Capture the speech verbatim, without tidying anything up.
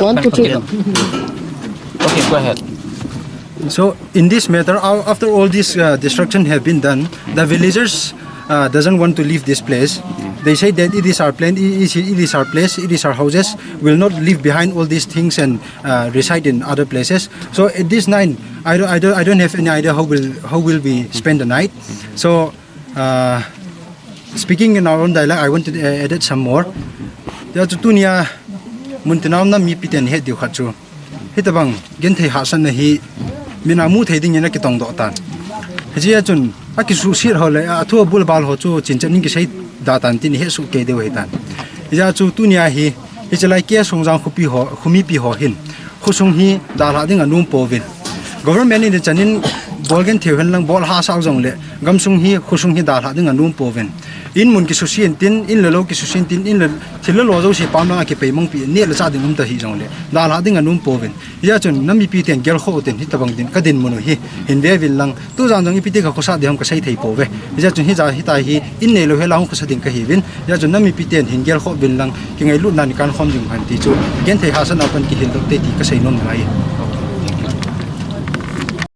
One, two, three. Okay, go ahead. So in this matter, after all this uh, destruction have been done, the villagers uh, doesn't want to leave this place. They say that it is our plan, it is, it is our place, it is our houses. Will not leave behind all these things and uh, reside in other places. So at this night, I don't, I don't, I don't have any idea how will how will we spend the night. So uh, speaking in our own dialect, I want to uh, add some more. Tia chu tunia mun tinam nam mipi ten het diu khat chu, hitabang genthei hahsatna hi mina mu thei dingin akitong doh tan. Hichea chun akisuhsiat ho le athu abul bal ho chu chinchet in kisei da tan tin hesoh kei diu ahitan. Hichea chu tunia hi, hichelai K. Songjang khopi ho, khomipi ho hin khosung hi dalhah ding anom pouvin, government in chanin bol genthei hen lang bol hahsa jongle gamsung hi khosung hi dalhah ding anom pouvin, in mun kisusia intin, in le lou kisusia intin, in le thil le lo jouse pam lang akipei mangpi, neh le chah ding um ta hijongle dalhah ding anom pouvin. Hijeh chun nam mipi ten gelkhoh utin hitabang din kadinmun u hi hin veuvin lang, tujan jong ipi ti kakhosah ding ham kasei thei pouve. Hijeh chun hija hitia hi in neilou hela hung khosa ding kahiuvin. Hijeh chun nam mipi ten hin gelkhoh uvin lang, kingailutna in kankhom ding hen ti chu genthei hahsatna pan kihildoh te ti kasei nom ngai.